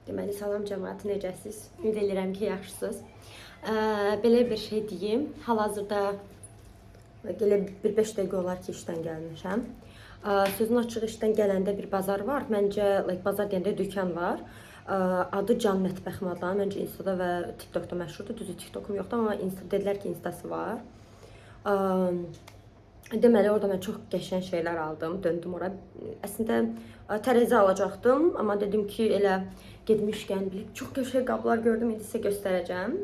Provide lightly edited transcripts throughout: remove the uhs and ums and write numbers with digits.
Deməli, salam cəmaət, necəsiz? Ümid edirəm ki, yaxşısınız. Belə bir şey deyim. Hal-hazırda elə bir 5 dəqiqə olar ki, işdən gəlmişəm. Sözün açığı, işdən gələndə bir bazar var. Məncə, like, bazar deyəndə dükan var. Adı Can Mətbəx adlanır. Məncə Instada və TikTokda məşhurdur. Düzü, TikTokum yoxdur, amma Insta dedilər ki, Instası var. Deməli, orada mən çox qəşəng şeylər aldım. Döndüm ora. Əslində tərəzi alacaqdım, amma dedim ki, elə getmişkən belə çox qəşəng qablar gördüm, indi sizə göstərəcəm.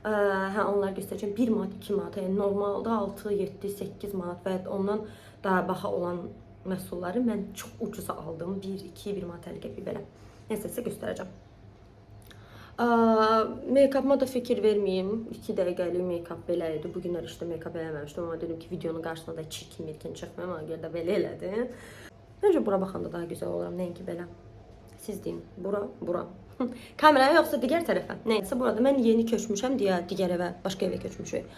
Hə, onları göstərəcəm. 1 manat, 2 manat, yəni normalda 6, 7, 8 manat və ondan daha baha olan məhsulları mən çox ucuza aldım. 1, 2, 1 manat 50 qəpik belə. Nəsə, sizə göstərəcəm. Make-up'ıma da fikir verməyim. 2 dəqiqəlik make-up belə idi. Bu günlər işte make-up eləməmişdim, amma dedim ki, videonun qarşısına da çirkin mirkin çıxmayım, ona görə də belə elədim. Məncə bura baxanda daha gözəl oluram, nəinki belə. Siz deyin, bura, bura. Kameraya yoxsa digər tərəfə? Nəysə, burada mən yeni köçmüşəm deyə digər evə, başqa evə köçmüşük.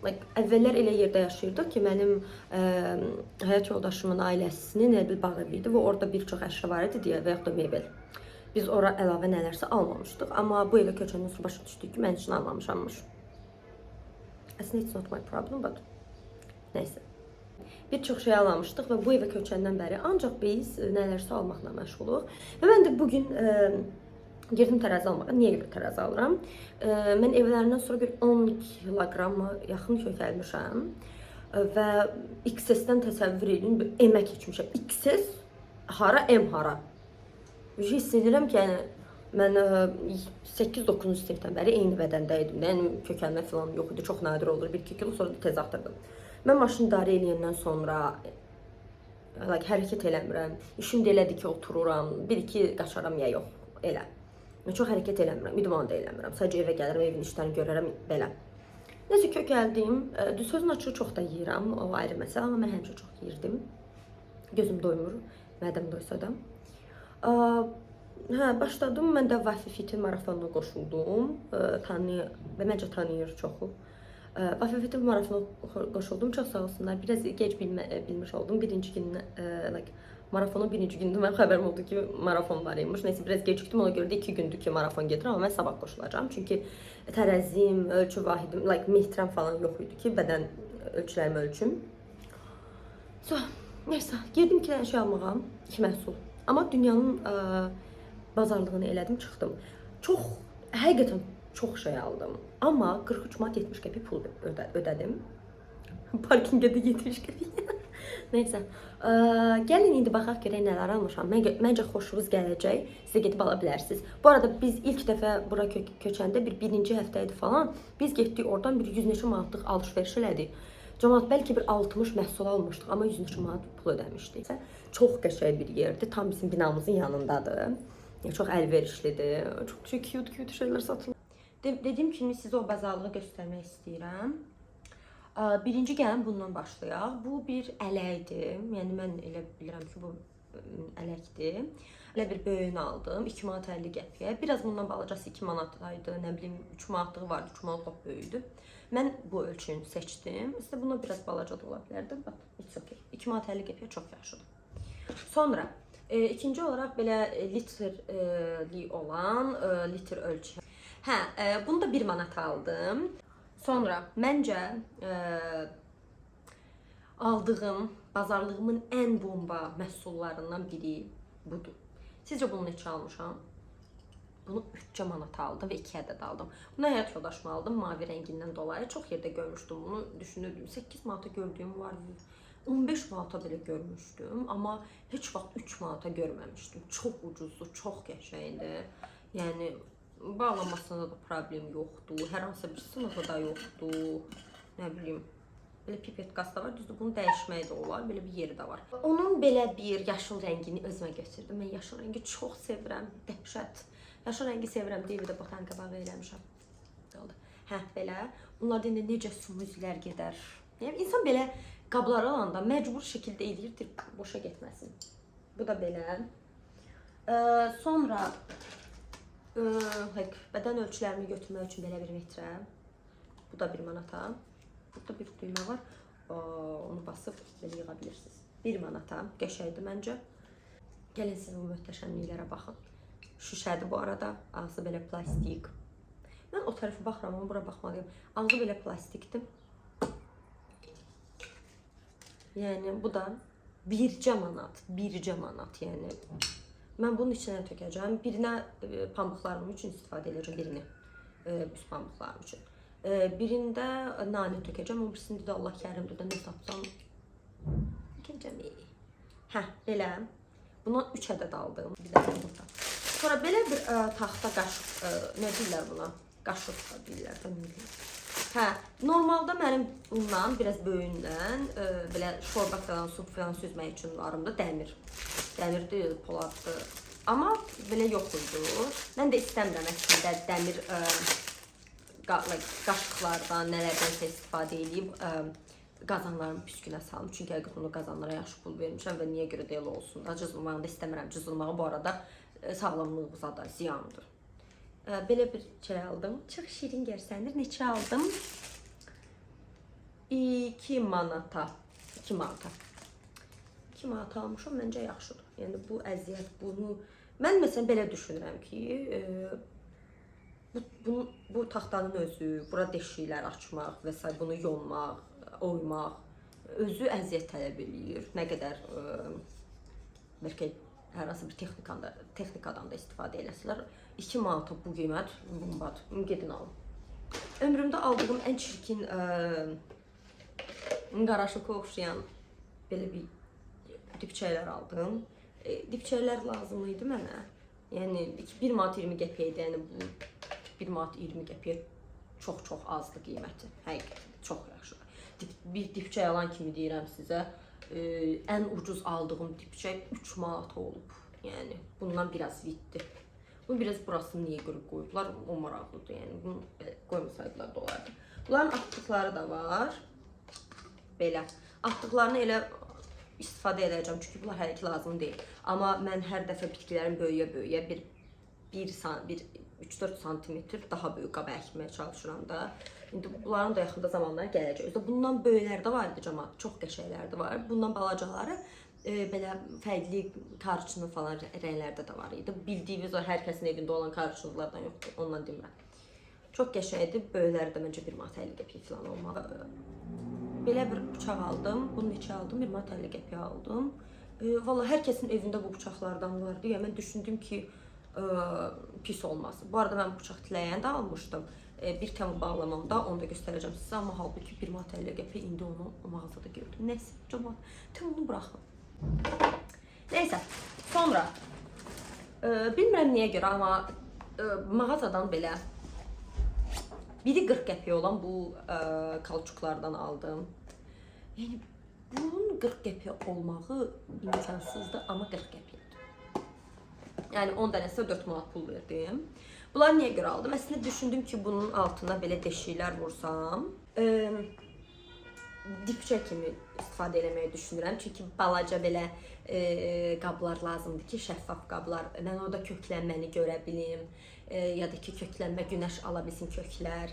Like, əvvəllər elə yerdə yaşayırdıq ki, mənim həyat yoldaşımın ailəsinin elə bir bağ evi idi və orada bir çox əşya var idi deyə və yaxud da mebel. Biz ora əlavə nələrsə almamışdıq, amma bu evə köçəndən sonra başa düşdük ki, mən heç nə almamışammış. Əslində it's not my problem, but nəysə. Bir çox şey almamışdıq və bu evə köçəndən bəri ancaq biz nələrsə almaqla məşğuluq. Və mən də bu gün girdim tərəzi almağa. Niyə görə tərəzi alıram? Mən evlərindən sonra bir 10 kiloqrama yaxın kökəlmişəm. Və XS-dən təsəvvür edin, bir M-ə keçmişəm. XS hara, M hara? Bir şey hiss edirəm ki, yəni mən 8-9-cu sinifdən bəri eyni bədəndə idim. Yəni kökəlmə falan yox idi. Çox nadir olur. 1-2 kilo, sonra da tez artırdım. Mən maşını idarə eləyəndən sonra like, hərəkət eləmirəm. İşim də elədir ki, otururam. 1-2 qaçaram ya yox, elə. Mən çox hərəkət eləmirəm, idman da eləmirəm. Sadəcə evə gəlirəm, evin işlərini görərəm, belə. Nəsə kökəldim. Düz, sözün açığı, çox da yeyirəm, o ayrı məsələ, amma mən həmişə çox yeyirdim. Gözüm doymur, mədəm doysa da. Hə, başladım. Mən də Vafi Fit marafonuna qoşuldum. Tanı və məncə tanıyır çoxu. Vafi Fit marafonuna qoşuldum. Çox sağ olsunlar. Biraz gec bilmiş oldum. Birinci gün, like, marafonun birinci günü mən xəbərim oldu ki, marafon var imiş. Neysə, biraz gecikdim. Ona görə də 2 gündür ki, marafon gedir, amma mən sabah qoşulacağam. Çünki tərəzim, ölçü vahidim, like metrəm falan yox idi ki, bədən ölçülərimi ölçüm. So, neysə, girdim iki dənə şey almağa, iki məhsul. Amma dünyanın bazarlığını elədim, çıxdım. Çox, həqiqətən çox şey aldım. Amma 43 manat 70 qəpik pul ödədim. Parkinqə də 70 qəpik. Neysə. Gəlin indi baxaq görək nələr almışam. Məncə xoşunuz gələcək. Sizə gedib ala bilərsiniz. Bu arada biz ilk dəfə bura köçəndə bir birinci həftə idi falan. Biz getdik, oradan bir 100 neçə manatlıq alış-veriş elədik. Camaat, bəlkə bir 60 məhsul almışdıq, amma 100 neçə manat pul ödəmişdik. Çox qəşəng bir yerdir. Tam bizim binamızın yanındadır. Yəni, çox əlverişlidir. Çox cute cute şeylər satılır. Dediyim kimi sizə o bazarlığı göstərmək istəyirəm. Birinci gəlin bundan başlayaq. Bu bir ələkdir. Yəni mən elə bilirəm ki, bu ələkdir. Elə bir böyüyünü aldım. 2 manat 50 qəpiyə. Biraz bundan balacası 2 manat idi, nə bilim 3 manatlığı vardı, 3 manat lap böyüdü. Mən bu ölçüyünü seçdim. Əslində buna biraz balaca da ola bilərdi, but it's okay. 2 manat 50 qəpiyə çox yaxşıdır. Sonra ikinci olaraq belə litrli olan litr ölçü. Hə, bunu da 1 manat aldım. Sonra məncə aldığım bazarlığımın ən bomba məhsullarından biri budur. Sizcə bunu neçə almışam? Bunu 3 manata aldım və 2 ədəd aldım. Bunu həyat yoldaşıma aldım mavi rəngindən dolayı. Çox yerdə görmüşdüm bunu. Düşünürdüm. 8 manata gördüyüm var. 15 manata belə görmüşdüm, amma heç vaxt 3 manata görməmişdim. Çox ucuzdur, çox qəşəngdir. Yəni bağlamasında da problem yoxdur. Hər hansısa bir sınığı da yoxdur. Nə bilim, belə pipetkası da var. Düzdür, bunu dəyişmək də olar. Belə bir yeri də var. Onun belə bir yaşıl rəngini özümə götürdüm. Mən yaşıl rəngi çox sevirəm. Dəhşət. Yaşıl rəngi sevirəm deyə bir də botanika bağı eləmişəm. Oldu. Hə, belə. Bunlar da indi necə smuzilər gedər. Yəni insan belə qablar alanda məcbur şəkildə eləyir, boşa getməsin. Bu da belə. Sonra like, bədən ölçülərimi götürmək üçün belə bir metrə. Bu da 1 manata. Burada bir düymə var. Onu basıb belə yığa bilirsiniz. 1 manata. Qəşəngdir məncə. Gəlin siz bu möhtəşəmliklərə baxın. Şüşədir bu arada. Ağzı belə plastik. Mən o tərəfə baxıram, amma bura baxmalıyam. Ağzı belə plastikdir. Yəni bu da bircə manat, bircə manat, yəni. Mən bunun içinə tökəcəm. Birinə pambıqlarım üçün istifadə edəcəm, birini. Üst pambıqlarım üçün. Birində nanə tökəcəm, o birisində də Allah kərimdir də nə tapsam tökəcəm. Hə, belə. Bundan 3 ədəd aldım. Bir dənə burada. Sonra belə bir taxta qaşıq, nə deyirlər buna? Qaşıq da deyirlər, də nə deyirlər. Hə, normalda mənim bundan biraz böyüyündən belə şorba falan, sup falan süzmək üçün varımdı dəmir. Dəmir deyil, poladdır. Amma belə yox idi. Mən də istəmirəm əslində dəmir qaşıqlardan, nələrdənsə istifadə eləyib qazanlarımı püskünə salım. Çünki həqiqətən o qazanlara yaxşı pul vermişəm və niyə görə də elə olsun da. Cızılmağını da istəmirəm. Cızılmağı bu arada sağlamlığımıza da ziyandır. Belə bir şey aldım. Çox şirin görsənir. Neçə aldım? 2 manata. 2 manata. 2 manata almışam, məncə yaxşıdır. Yəni bu əziyyət, bunu mən məsələn belə düşünürəm ki, bu taxtanın özü, bura deşiklər açmaq və sair, bunu yonmaq, oymaq özü əziyyət tələb eləyir. Nə qədər bəlkə hər hansı bir texnikadan da istifadə eləsələr, 2 manata bu qiymət bombadır. Gedin alın. Ömrümdə aldığım ən çirkin qaraşıqa oxşayan belə bir dipçəklər aldım. Dipçəklər lazım idi mənə. Yəni 1 manat 20 qəpiyə idi. Yəni bu 1 manat 20 qəpiyə çox-çox azdır qiyməti. Həqiqətən çox yaxşıdır. Bir dipçək alan kimi deyirəm sizə, ən ucuz aldığım dipçək 3 manat olub. Yəni bundan biraz vitdi. Bu biraz burasını niyə görə qoyublar, o maraqlıdır. Yəni bunu belə qoymasaydılar da olardı. Bunların atdıqları da var. Belə. Atdıqlarını elə istifadə edəcəm, çünki bunlar hələ ki lazım deyil. Amma mən hər dəfə bitkilərin böyüyə-böyüyə bir 3-4 santimetr daha böyük qaba əkməyə çalışıram da. İndi bunların da yaxında zamanlar gələcək. Özü də bundan böyükləri də var idi camaat, çox qəşəngləri də var. Bundan balacaları belə fərqli karçını falan rənglərdə də var idi. Bildiyiniz o hər kəsin evində olan karçınlardan yoxdur, ondan demirəm. Çox qəşəngdir. Böyükləri də məncə 1 manat 50 qəpik falan olmalı. Belə bir bıçaq aldım. Bunu neçə aldım? 1 manat 50 qəpiyə aldım. Vallahi hər kəsin evində bu bıçaqlardan vardı. Yəni mən düşündüm ki, pis olmaz. Bu arada mən bıçaq tiləyəni də almışdım. Bir temu bağlamamda onu da göstərəcəm sizə, amma halbuki 1 manat 50 qəpiyə indi onu o mağazada gördüm. Nəysə, camaat, Temu-nu buraxın. Nəysə, sonra bilmirəm niyə görə, amma mağazadan belə biri 40 qəpiyə olan bu kauçuklardan aldım. Yəni bunun 40 qəpiyə olmağı imkansızdır, amma 40 qəpiyədir. Yəni 10 dənəsinə 4 manat pul verdim. Bunları niyə görə aldım? Əslində düşündüm ki, bunun altına belə deşiklər vursam, dipçək kimi istifadə eləməyi düşünürəm. Çünki balaca belə qablar lazımdır ki, şəffaf qablar. Mən orada köklənməni görə bilim, ya da ki, köklənmə günəş ala bilsin köklər.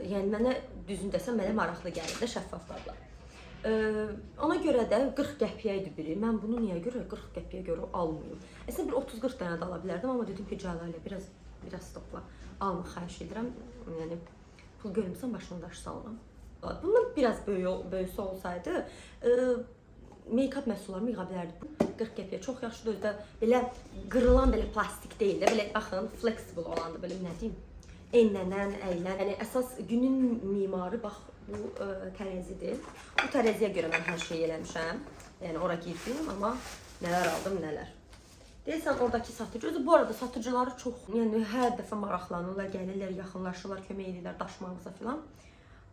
Yəni mənə düzünü desəm, mənə maraqlı gəlir də şəffaf qablar. Ona görə də 40 qəpiyə idi biri. Mən bunu niyə görə 40 qəpiyə görə almayım? Əslində bir 30-40 dənə də ala bilərdim, amma dedim ki, Cəlalə biraz stopla. Alma, xahiş edirəm. Yəni pul görmüsən başına daş salıram. Bundan biraz böyüsü olsaydı, make-up məhsullarımı yığa bilərdim. 40 qəpiyə çox yaxşıdır. Özü də belə qırılan belə plastik deyil də, belə baxın, flexible olandır, belə nə deyim? Enlənən, əylənən. Yəni əsas günün mimarı bax bu tərəzidir. Bu tərəziyə görə mən hər şeyi eləmişəm. Yəni ora girdim, amma nələr aldım, nələr. Deyəsən oradakı satıcı, özü bu arada satıcıları çox, yəni hər dəfə maraqlanırlar, gəlirlər, yaxınlaşırlar, kömək edirlər daşımağınıza filan.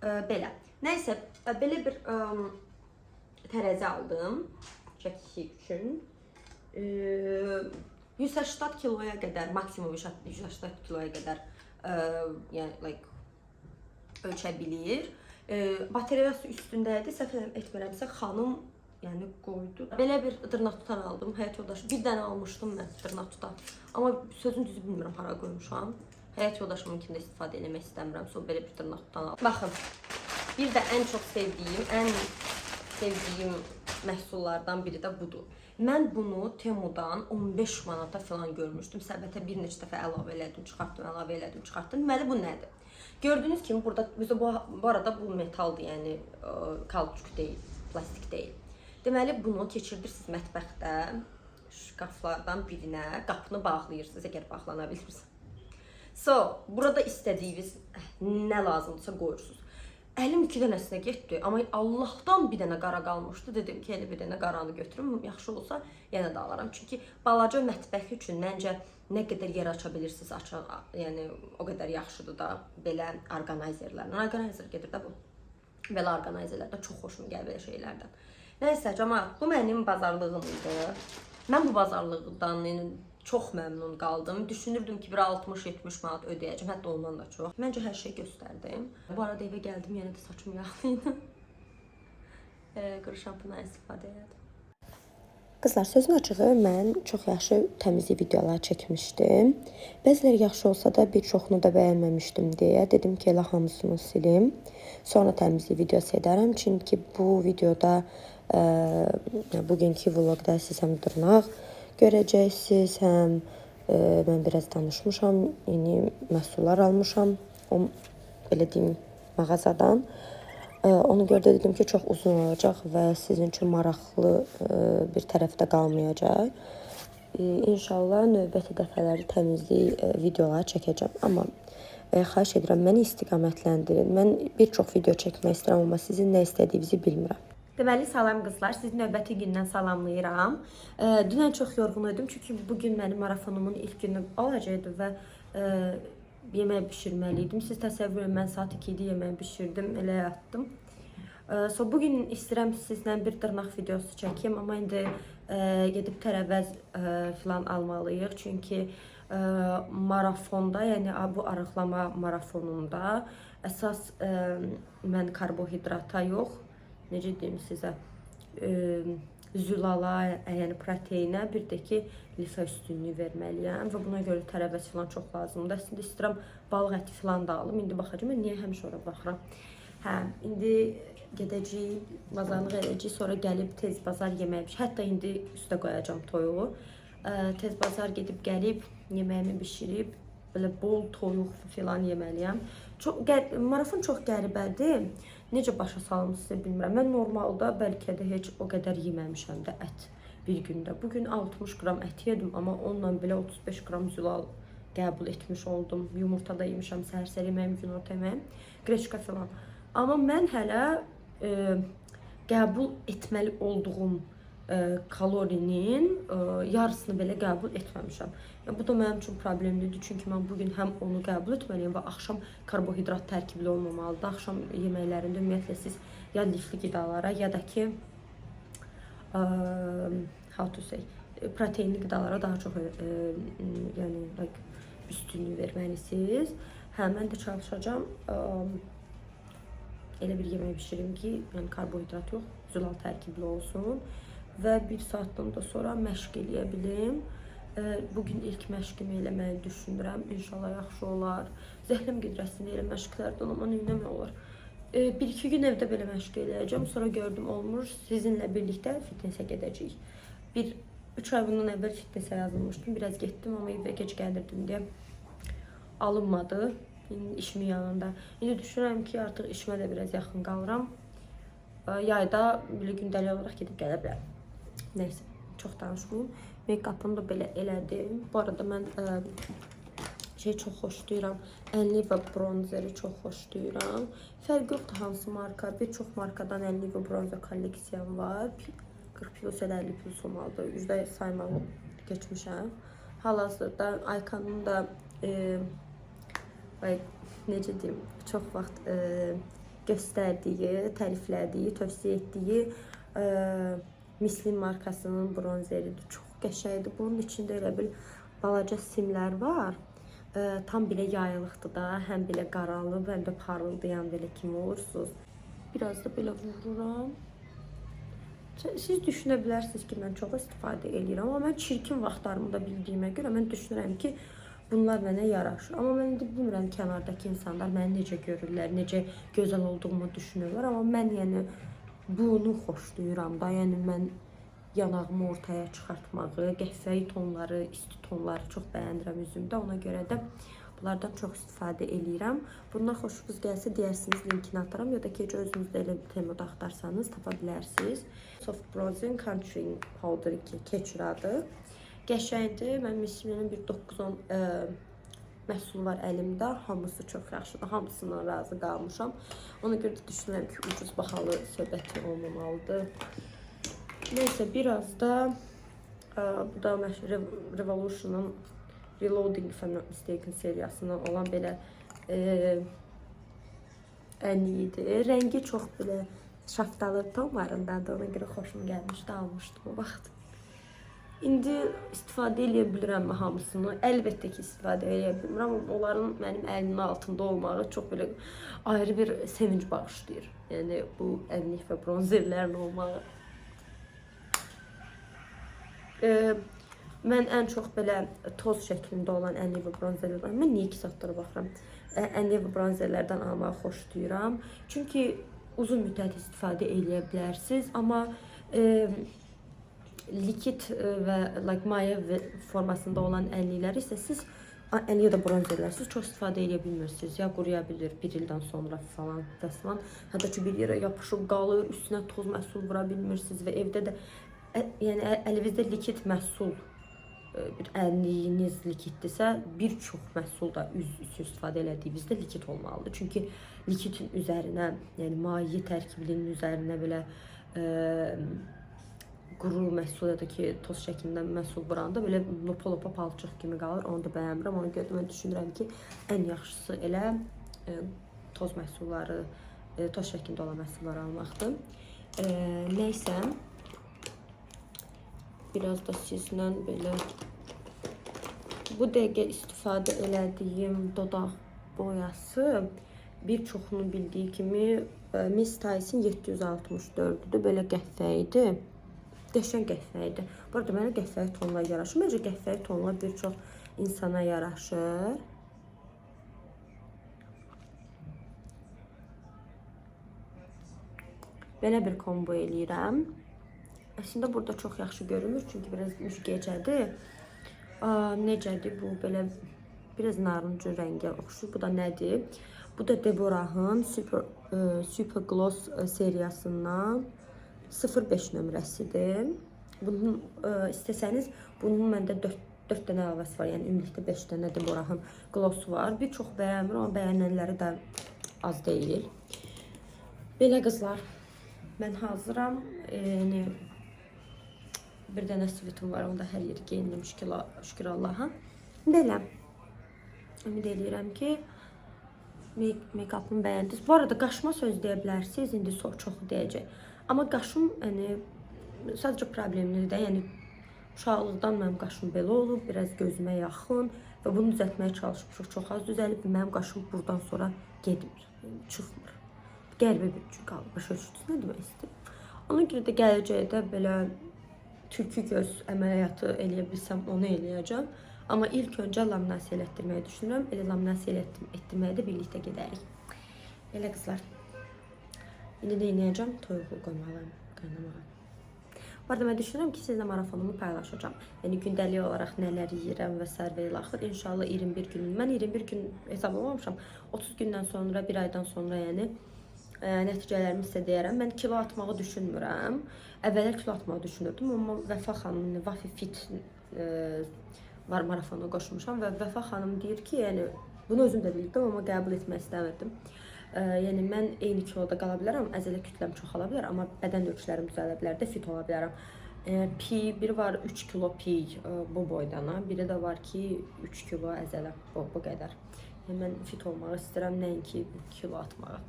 Belə. Nəysə, belə bir tərəzi aldım çəki üçün. 180 kiloya qədər, maksimum 180 kiloya qədər yəni like ölçə bilir. Batareyası üstündə idi. Səhv etmirəmsə xanım yəni qoydu. Belə bir dırnaq tutan aldım. Həyat yoldaşı bir dənə almışdım mən dırnaq tutan. Amma sözün düzü bilmirəm hara qoymuşam. Həyat yoldaşımınkində istifadə eləmək istəmirəm. Sonra belə bir dırnaq tutan aldım. Baxın. Bir də ən çox sevdiyim, ən sevdiyim məhsullardan biri də budur. Mən bunu Temudan 15 manata falan görmüşdüm. Səbətə bir neçə dəfə əlavə elədim, çıxartdım, əlavə elədim, çıxartdım. Deməli bu nədir? Gördüyünüz kimi burada bizə bu arada bu metaldır, yəni kauçuk deyil, plastik deyil. Deməli bunu keçirdirsiniz mətbəxdə şkaflardan birinə, qapını bağlayırsınız əgər bağlana bilmirsə. So, burada istədiyiniz nə lazımdırsa qoyursunuz. Əlim 2 dənəsinə getdi, amma Allahdan bir dənə qara qalmışdı. Dedim ki, elə bir dənə qaranı götürüm, yaxşı olsa yenə də alaram. Çünki balaca mətbəx üçün məncə nə qədər yer aça bilirsiniz, aça, yəni o qədər yaxşıdır da belə orqanayzerlərlə. Orqanayzer gedir də bu. Belə orqanayzerlərdən çox xoşum gəlir, belə şeylərdən. Nəysə, camaat, bu mənim bazarlığım idi. Mən bu bazarlıqdan yəni çox məmnun qaldım. Düşünürdüm ki, bir 60-70 manat ödəyəcəm, hətta ondan da çox. Məncə hər şey göstərdim. Bu arada evə gəldim, yenə də saçım yağlı idi. Quru şampundan istifadə elədim. Qızlar, sözün açığı mən çox yaxşı təmizlik videoları çəkmişdim. Bəziləri yaxşı olsa da bir çoxunu da bəyənməmişdim deyə dedim ki, elə hamısını silim. Sonra təmizlik videosu edərəm. Çünki bu videoda, bugünkü vlogda siz həm dırnaq görəcəksiniz, həm mən biraz danışmışam, yeni məhsullar almışam, o belə deyim, mağazadan. Ona görə də dedim ki, çox uzun olacaq və sizin üçün maraqlı bir tərəfdə qalmayacaq. İnşallah növbəti dəfələrdə təmizlik videoları çəkəcəm. Amma xahiş edirəm, məni istiqamətləndirin. Mən bir çox video çəkmək istəyirəm, amma sizin nə istədiyinizi bilmirəm. Deməli, salam qızlar, sizi növbəti gündən salamlayıram. Dünən çox yorğun idim, çünki bu gün mənim marafonumun ilk günü olacaqdı və yemək bişirməli idim. Siz təsəvvür edin, mən saat 2 idi yemək bişirdim, elə yatdım. So bugün istəyirəm sizlə bir dırnaq videosu çəkim, amma indi gedib tərəvəz filan almalıyıq. Çünki marafonda, yəni bu arıqlama marafonunda əsas mən karbohidrata yox, necə deyim sizə, zülala, yəni proteinə, bir də ki lifə üstünlük verməliyəm və buna görə tərəvəz filan çox lazımdır. Əslində istəyirəm balıq əti filan da alım. İndi baxacağam. Mən niyə həmişə ora baxıram? Hə, indi gedəcəyik, bazarlıq edəcəyik, sonra gəlib tez bazar yeməyi. Hətta indi üstə qoyacağam toyuğu. Tez bazar gedib gəlib yeməyimi bişirib belə bol toyuq filan yeməliyəm. Çox marafon çox qəribədir. Necə başa salım sizə bilmirəm. Mən normalda bəlkə də heç o qədər yeməmişəm də ət bir gündə. Bu gün 60 qram ət yedim, amma onunla belə 35 qram zülal qəbul etmiş oldum. Yumurta da yemişəm, səhər-səhər yeməyim, günorta yeməyim, qreçka filan. Amma mən hələ qəbul etməli olduğum kalorinin yarısını belə qəbul etməmişəm. Yəni, bu da mənim üçün problemlidir. Çünki mən bugün həm onu qəbul etməliyəm və axşam karbohidrat tərkibli olmamalıdır. Axşam yeməklərində ümumiyyətlə siz ya lifli qidalara, ya da ki how to say, proteinli qidalara daha çox yəni like üstünlük verməlisiniz. Hə, mən də çalışacağam elə bir yemək bişirim ki, yəni karbohidrat yox, zülal tərkibli olsun və bir saatdan da sonra məşq eləyə bilim. Bugün ilk məşqimi eləməyi düşünürəm. İnşallah yaxşı olar. Zəhləm gedir əslində elə məşqlərdən, amma nə etmək olar? Bir-iki gün evdə belə məşq eləyəcəm. Sonra gördüm olmur. Sizinlə birlikdə fitnessə gedəcəyik. Bir 3 ay bundan əvvəl fitnessə yazılmışdım. Biraz getdim, amma evə gec gəlirdim deyə alınmadı. İndi işimin yanında. İndi düşünürəm ki, artıq işimə də biraz yaxın qalıram. Yayda belə gündəlik olaraq gedib gələ bilərəm. Nəysə, çox danışmayım. Make-up'ımı da belə elədim. Bu arada mən şey çox xoşlayıram. Enliva bronzeri çox xoşlayıram. Fərqi yoxdur hansı marka. Bir çox markadan Enliva bronzer kolleksiyam var. 40 plus elə 50 plus olmalıdır. Üzdə saymağı keçmişəm. Hal-hazırda Aykanın da like, necə deyim, çox vaxt göstərdiyi, təriflədiyi, tövsiyə etdiyi Mislin markasının bronzeridir. Çox qəşəngdir. Bunun içində elə bil balaca simlər var. Tam belə yaylıqdır da, həm belə qaralıb, həm də parıldayan belə kimi olursunuz. Biraz da belə vururam. Siz düşünə bilərsiniz ki, mən çox istifadə eləyirəm, amma mən çirkin vaxtlarımı da bildiyimə görə mən düşünürəm ki, bunlar mənə yaraşır. Amma mən indi bilmirəm kənardakı insanlar məni necə görürlər, necə gözəl olduğumu düşünürlər, amma mən yəni bunu xoşlayıram da. Yəni mən yanağımı ortaya çıxartmağı, qəhvəyi tonları, isti tonları çox bəyənirəm üzümdə. Ona görə də bunlardan çox istifadə eləyirəm. Bundan xoşunuz gəlsə deyərsiniz, linkini ataram ya da ki, heç özünüz də elə temada axtarsanız tapa bilərsiniz. Soft Bronzing Contouring Powder 2 keçir adı. Qəşəngdir. Mən Misslinin bir 9-10 məhsul var əlimdə. Hamısı çox yaxşıdır. Hamısından razı qalmışam. Ona görə də düşünürəm ki, ucuz bahalı söhbəti olmamalıdır. Neysə, biraz da bu da Revolution'un Reloading, if I'm not mistaken, seriyasından olan belə ənliyidir. Rəngi çox belə şaftalı tonlarındadır. Ona görə xoşum gəlmişdi, almışdım o vaxt. İndi istifadə eləyə bilirəmmi hamısını? Əlbəttə ki, istifadə eləyə bilmirəm, amma onların mənim əlimin altında olmağı çox belə ayrı bir sevinc bağışlayır. Yəni bu ənlik və bronzerlərin olmağı. Mən ən çox belə toz şəklində olan ənlik və bronzerlərdən, mən niyə 2 saatdır baxıram? Ənlik və bronzerlərdən almağı xoşlayıram. Çünki uzun müddət istifadə eləyə bilərsiniz, amma likit və like maye formasında olan ənlikləri isə siz ənlik ya da bronzerlər siz çox istifadə eləyə bilmirsiniz. Ya quruya bilir bir ildən sonra falan fəslan. Hətta ki bir yerə yapışıb qalır, üstünə toz məhsul vura bilmirsiniz və evdə də yəni əlinizdə likit məhsul bir ənliyiniz likitdirsə, bir çox məhsul da üz üçün istifadə elədiyinizdə likit olmalıdır. Çünki likitin üzərinə, yəni maye tərkiblinin üzərinə belə quru məhsul ya da ki, toz şəklində məhsul vuranda belə lopa-lopa palçıq kimi qalır. Onu da bəyənmirəm. Ona görə də mən düşünürəm ki, ən yaxşısı elə toz məhsulları, toz şəklində olan məhsulları almaqdır. Nəysə, biraz da sizlə belə bu dəqiqə istifadə elədiyim dodaq boyası bir çoxunun bildiyi kimi Miss Tyson 764-dür. Belə qəhvəyidir. Qəşəng qəhvəyidir. Bu arada mənə qəhvəyi tonlar yaraşır. Məncə qəhvəyi tonlar bir çox insana yaraşır. Belə bir kombo eləyirəm. Əslində burada çox yaxşı görünmür, çünki biraz üz gecədir. Necədir bu? Belə biraz narıncı rəngə oxşuyur. Bu da nədir? Bu da Deborah'ın Super Gloss seriyasından 05 nömrəsidir. Bunun istəsəniz bunun məndə 4 dənə əlavəsi var. Yəni ümumilikdə 5 dənə Deborah'ın glossu var. Bir çox bəyənmir, amma bəyənənləri də az deyil. Belə qızlar, mən hazıram. Yəni bir dənə svitim var, onu da hər yeri geyindim, şükür Allaha. Belə. Ümid eləyirəm ki, make-upımı bəyəndiniz. Bu arada qaşıma söz deyə bilərsiniz, indi çoxu deyəcək. Amma qaşım, yəni sadəcə problemlidir də, yəni uşaqlıqdan mənim qaşım belə olub, biraz gözümə yaxın və bunu düzəltməyə çalışmışıq, çox az düzəlib və mənim qaşım buradan sonra getmir, yəni çıxmır. Qəribə bir cür qalır, başa düşdünüz nə demək istəyirəm. Ona görə də gələcəkdə belə tülkü göz əməliyyatı eləyə bilsəm onu eləyəcəm. Amma ilk öncə laminasiya elətdirməyi düşünürəm. Elə laminasiya etdirməyə də birlikdə gedərik. Elə qızlar. İndi nə edəcəm? Toyuğu qoymalıyam qaynamağa. Bu arada mən düşünürəm ki, sizlə marafonumu paylaşacağam. Yəni gündəlik olaraq nələr yeyirəm və sair və ilaxır. İnşallah 21 gün. Mən 21 gün hesablamamışam. 30 gündən sonra, bir aydan sonra yəni nəticələrimi sizə deyərəm. Mən kilo atmağı düşünmürəm. Əvvəllər kilo atmağı düşünürdüm, amma Vəfa xanımın Vafi Fit var marafona qoşmuşam və Vəfa xanım deyir ki, yəni bunu özüm də bilirdim, amma qəbul etmək istəmirdim. Yəni mən eyni kiloda qala bilərəm, əzələ kütləm çoxala bilər, amma bədən ölçülərim düzələ bilər də, fit ola bilərəm. Pi biri var 3 kilo pi bu boydana, biri də var ki 3 kilo əzələ bu qədər. Yəni mən fit olmağı istəyirəm, nəinki kilo atmağı.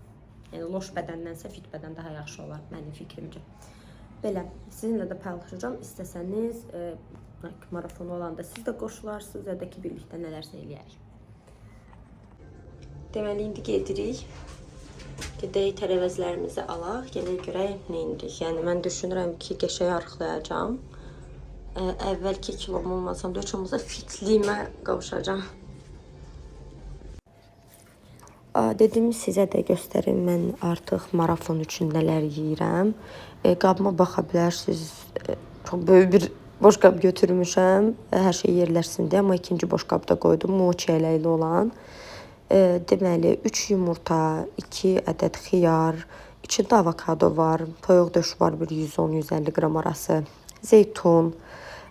Yəni loş bədəndənsə fit bədən daha yaxşı olar mənim fikrimcə. Belə, sizinlə də paylaşacağam. İstəsəniz marafonu olanda siz də qoşularsınız ya da ki birlikdə nələrsə eləyərik. Deməli indi gedirik. Gedək tərəvəzlərimizi alaq, gələk görək nə edirik. Yəni mən düşünürəm ki, qəşəng arıqlayacağam. Əvvəlki kilom olmasam da heç olmasa fitliyimə qavuşacağam. Dedim sizə də göstərim mən artıq marafon üçün nələr yeyirəm. Qabıma baxa bilərsiniz. Çox böyük bir boşqab götürmüşəm. Hər şey yerləşsin deyə, amma ikinci boşqabda qoydum, o çiyələkli olan. Deməli, 3 yumurta, 2 ədəd xiyar, içində avokado var, toyuq döşü var, bir 110-150 qram arası, zeytun,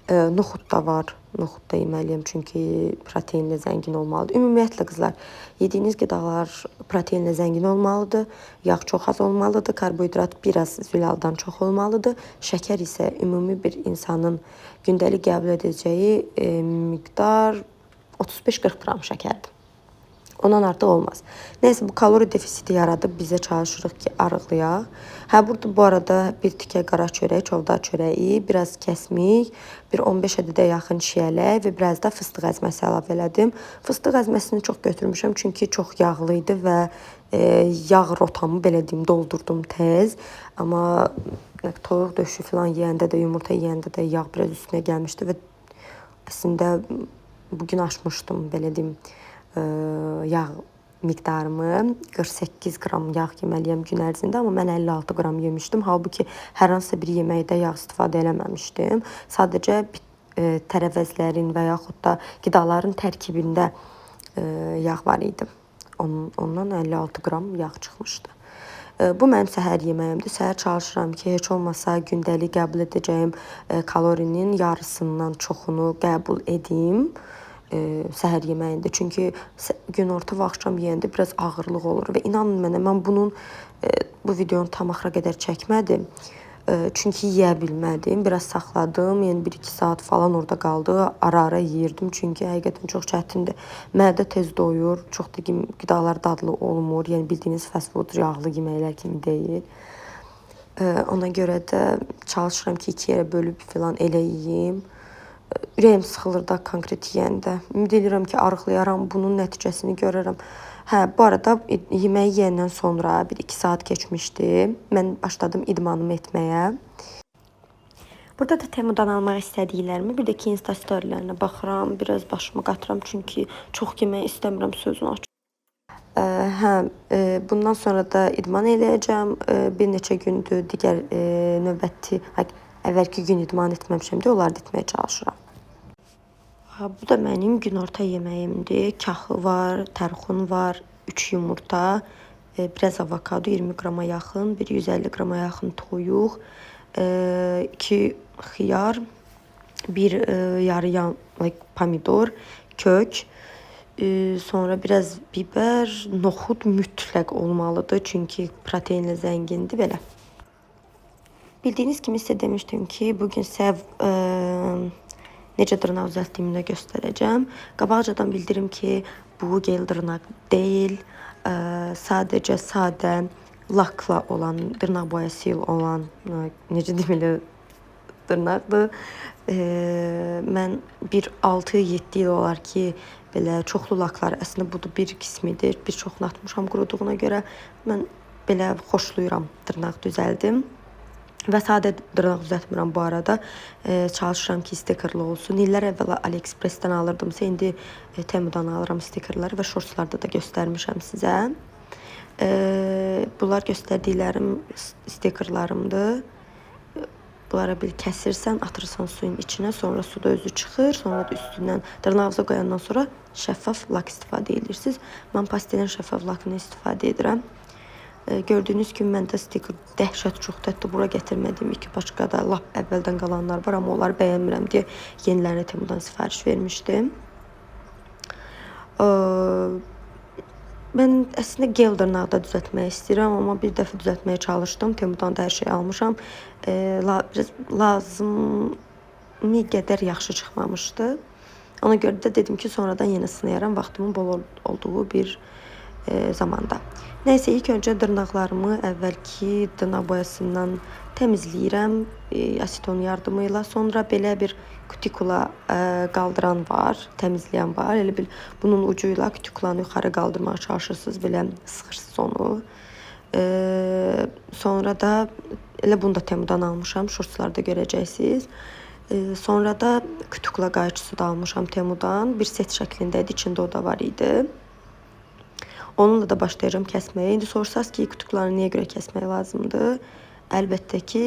noxud da var. Noxud da yeməliyəm, çünki proteinlə zəngin olmalıdır. Ümumiyyətlə qızlar, yediyiniz qidalar proteinlə zəngin olmalıdır, yağ çox az olmalıdır, karbohidrat biraz zülaldan çox olmalıdır. Şəkər isə ümumi bir insanın gündəlik qəbul edəcəyi miqdar 35-40 qram şəkərdir. Ondan artıq olmaz. Nəysə, bu kalori defisiti yaradıb bizə çalışırıq ki, arıqlayaq. Hə, burada bu arada bir tikə qara çörək, çovdar çörəyi, biraz kəsmik, bir 15 ədədə yaxın çiyələk və biraz da fıstıq əzməsi əlavə elədim. Fıstıq əzməsini çox götürmüşəm, çünki çox yağlı idi və yağ rotamı, belə deyim, doldurdum tez. Amma toyuq döşü falan yeyəndə də, yumurta yeyəndə də yağ biraz üstünə gəlmişdi və əslində bugün aşmışdım, belə deyim, yağ miqdarımı. 48 qram yağ yeməliyəm gün ərzində, amma mən 56 qram yemişdim. Halbuki hər hansısa bir yeməkdə yağ istifadə eləməmişdim. Sadəcə tərəvəzlərin və yaxud da qidaların tərkibində yağ var idi. Ondan 56 qram yağ çıxmışdı. Bu mənim səhər yeməyimdir. Səhər çalışıram ki, heç olmasa gündəlik qəbul edəcəyim kalorinin yarısından çoxunu qəbul edim səhər yeməyində. Çünki günorta və axşam yeyəndə biraz ağırlıq olur və inanın mənə, mən bunun bu videonu tam axıra qədər çəkmədim. Çünki yeyə bilmədim. Biraz saxladım. Yəni 1-2 saat falan orada qaldı. Ara-ara yeyirdim. Çünki həqiqətən çox çətindir. Mədə tez doyur. Çox da qidalar dadlı olmur. Yəni bildiyiniz fast food yağlı yeməklər kimi deyil. Ona görə də çalışıram ki, 2 yerə bölüb filan elə yeyim. Ürəyim sıxılır da konkret yeyəndə. Ümid edirəm ki, arıqlayaram, bunun nəticəsini görərəm. Hə, bu arada yeməyi yeyəndən sonra 1-2 saat keçmişdi. Mən başladım idmanımı etməyə. Burada da Temudan almaq istədiklərimi, bir də ki, Insta storylərinə baxıram, biraz başımı qatıram, çünki çox yemək istəmirəm, sözünü açıq. Bundan sonra da idman eləyəcəm. Bir neçə gündür digər növbəti, əvvəlki gün idman etməmişəm deyə onları da etməyə çalışıram. Bu da mənim günorta yeməyimdir. Kaxı var, tərxun var, 3 yumurta, biraz avokado 20 qrama yaxın, bir 150 qrama yaxın toyuq, 2 xiyar, bir yarı pomidor, kök, sonra biraz biber, noxud mütləq olmalıdır, çünki proteinlə zəngindir belə. Bildiyiniz kimi sizə demişdim ki, bugün sizə necə dırnaq düzəltdiyimi də göstərəcəm. Qabaqcadan bildirim ki, bu gel dırnaq deyil, sadəcə sadə lakla olan, dırnaq boyası ilə olan, necə deməli, dırnaqdır. Mən bir 6-7 il olar ki, belə çoxlu laklar, əslində bu da bir qismidir, bir çoxunu atmışam quruduğuna görə. Mən belə xoşlayıram dırnaq düzəldim. Və sadə dırnaq düzəltmirəm bu arada. Çalışıram ki, stikerli olsun. İllər əvvəl AliExpress-dən alırdımsa, indi Temudan alıram stikerləri və shortslarda da göstərmişəm sizə. Bunlar göstərdiklərim stikerlarımdır. Bunlara bir kəsirsən, atırsan suyun içinə, sonra suda özü çıxır, sonra da üstündən dırnağınıza qoyandan sonra şəffaf lak istifadə edirsiniz. Mən pastelin şəffaf lakını istifadə edirəm. Gördüyünüz kimi məndə stiker dəhşət çoxdur. Hətta bura gətirmədiyim iki başqa da lap əvvəldən qalanlar var, amma onları bəyənmirəm deyə yenilərini Temudan sifariş vermişdim. Mən əslində gel dırnağı da düzəltmək istəyirəm, amma bir dəfə düzəltməyə çalışdım. Temudan da hər şey almışam. Biraz lazımi qədər yaxşı çıxmamışdı. Ona görə də dedim ki, sonradan yenə sınayaram vaxtımın bol olduğu bir zamanda. Nəysə, ilk öncə dırnaqlarımı əvvəlki dırnaq boyasından təmizləyirəm aseton yardımı ilə. Sonra belə bir kutikula qaldıran var, təmizləyən var. Elə bil bunun ucu ilə kutikulanı yuxarı qaldırmağa çalışırsınız, belə sıxırsınız onu. Sonra da elə bunu da Temudan almışam, shortslarda görəcəksiniz. Sonra da kutikula qayçısı da almışam Temudan. Bir set şəklində idi, içində o da var idi. Onunla da başlayacağım kəsməyə. İndi sorsanız ki, kutikulanı niyə görə kəsmək lazımdır? Əlbəttə ki,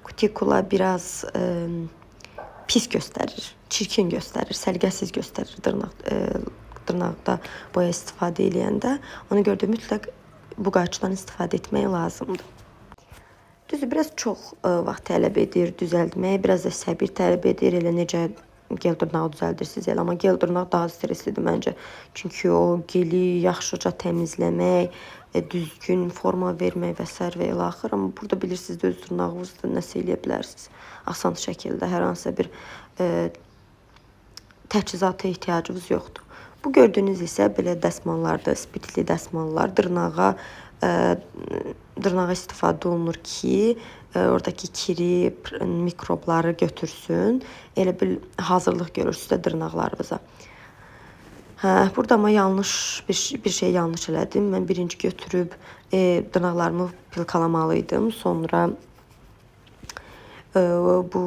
Kutikula biraz pis göstərir, çirkin göstərir, səliqəsiz göstərir dırnaqda boya istifadə eləyəndə. Ona görə də mütləq bu qayçıdan istifadə etmək lazımdır. Düzdür, biraz çox vaxt tələb edir düzəltmək, biraz da səbir tələb edir. Elə necə gel dırnağı düzəldirsiniz elə, amma gel dırnaq daha streslidir məncə. Çünki o geli yaxşıca təmizləmək, düzgün forma vermək və sair və ilaxır. Amma burada bilirsiniz də öz dırnağınızda nəsə eləyə bilərsiniz. Asan şəkildə hər hansısa bir təchizata ehtiyacınız yoxdur. Bu gördüyünüz isə belə dəsmallardır, spirtli dəsmallar. Dırnağa istifadə olunur ki, oradakı kiri, mikrobları götürsün. Elə bil hazırlıq görürsünüz də dırnaqlarınıza. Hə, burada amma yanlış bir şey yanlış elədim. Mən birinci götürüb dırnaqlarımı pilkalamalı idim. Sonra bu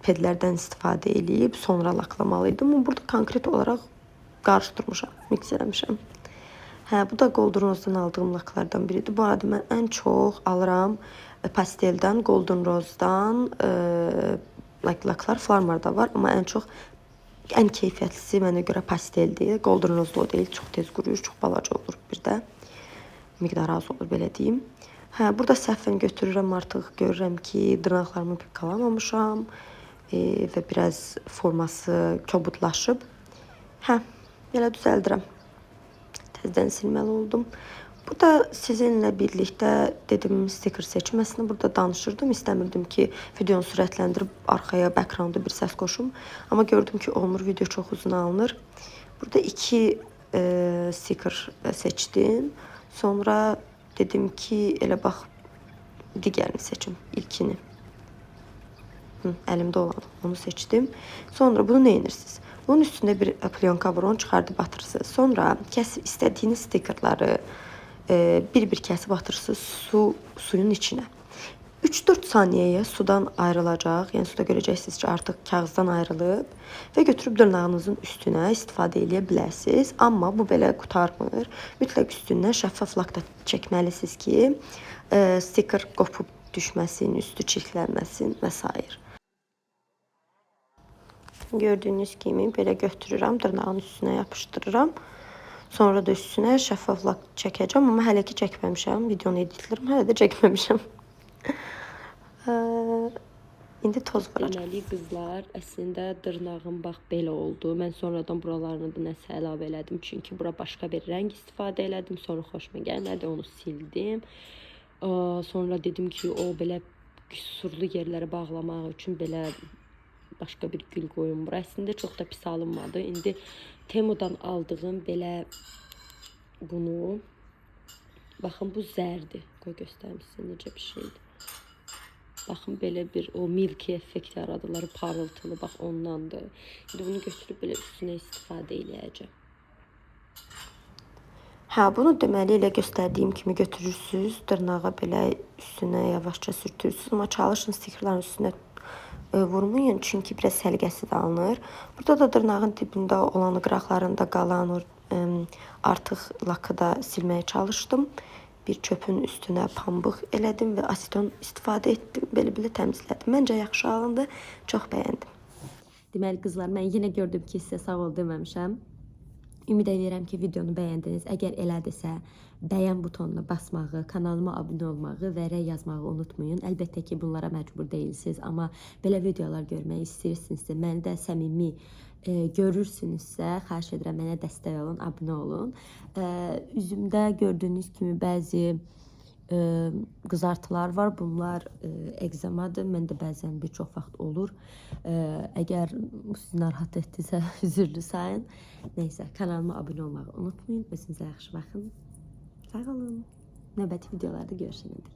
pedlərdən istifadə eləyib sonra laklamalı idim. Amma burada konkret olaraq qarışdırmışam, mix eləmişəm. Hə, bu da Golden Rose'dan aldığım laklardan biridir. Bu arada mən ən çox alıram pasteldən, Golden Rose'dan laklar Flormar'da var, amma ən çox ən keyfiyyətlisi mənə görə pasteldir. Golden Rose o deyil, çox tez quruyur, çox balaca olur bir də. Miqdarı az olur, belə deyim. Hə, burada səhvən götürürəm artıq, görürəm ki, dırnaqlarımı pilkalamamışam və biraz forması kobudlaşıb. Hə, belə düzəldirəm. Təzədən silməli oldum. Burada sizinlə birlikdə dedim sticker seçim. Əslində burada danışırdım. İstəmirdim ki, videonu sürətləndirib arxaya background-da bir səs qoşum. Amma gördüm ki, olmur, video çox uzun alınır. Burada iki sticker seçdim. Sonra dedim ki, elə bax digərini seçim, ilkini. Hı, əlimdə olanı, onu seçdim. Sonra bunu nə edirsiniz? Bunun üstündə bir plyonka var, onu çıxardıb atırsınız. Sonra istədiyiniz stickerları bir-bir kəsib atırsınız suyun içinə. 3-4 saniyəyə sudan ayrılacaq. Yəni suda görəcəksiniz ki, artıq kağızdan ayrılıb və götürüb dırnağınızın üstünə istifadə eləyə bilərsiniz. Amma bu belə qurtarmır. Mütləq üstündən şəffaf lak da çəkməlisiniz ki, sticker qopub düşməsin, üstü çirklənməsin və sair. Gördüyünüz kimi belə götürürəm, dırnağın üstünə yapışdırıram. Sonra da üstünə şəffaf lak çəkəcəm, amma hələ ki çəkməmişəm. Videonu editləyirəm, hələ də çəkməmişəm. İndi toz vuracağam. Deməli qızlar, əslində dırnağım bax belə oldu. Mən sonradan buralarını da nəsə əlavə elədim, çünki bura başqa bir rəng istifadə elədim. Sonra xoşuma gəlmədi, onu sildim. Sonra dedim ki, o belə qüsurlu yerləri bağlamaq üçün belə başqa bir gül qoyum bura. Əslində çox da pis alınmadı. İndi Temu'dan aldığım belə bunu, baxın bu zərdir. Qoy göstərim sizə necə bir şeydir. Baxın belə bir o milky effekt yaradılar, parıltılı, bax ondandır. İndi bunu götürüb belə üstünə istifadə eləyəcəm. Hə, bunu deməli elə göstərdiyim kimi götürürsüz, dırnağa belə üstünə yavaşca sürtürsüz, amma çalışın stickerların üstünə vurmayın, çünki biraz səliqəsiz alınır. Burada da dırnağın dibində olan, qıraqlarında qalan o artıq lakı da silməyə çalışdım. Bir çöpün üstünə pambıq elədim və aseton istifadə etdim. Belə-belə təmizlədim. Məncə yaxşı alındı. Çox bəyəndim. Deməli qızlar, mən yenə gördüm ki, sizə sağ ol deməmişəm. Ümid edirəm ki, videonu bəyəndiniz. Əgər elədirsə, bəyən butonuna basmağı, kanalıma abunə olmağı və rəy yazmağı unutmayın. Əlbəttə ki, bunlara məcbur deyilsiniz, amma belə videolar görmək istəyirsinizsə, məni də səmimi görürsünüzsə, xahiş edirəm mənə dəstək olun, abunə olun. Üzümdə gördüyünüz kimi bəzi qızartılar var. Bunlar egzamadır. Məndə bəzən bir çox vaxt olur. Əgər sizi narahat etdisə, üzürlü sayın. Nəysə, kanalıma abunə olmağı unutmayın. Özünüzə yaxşı baxın. Sağ olun. Növbəti videolarda görüşənədək.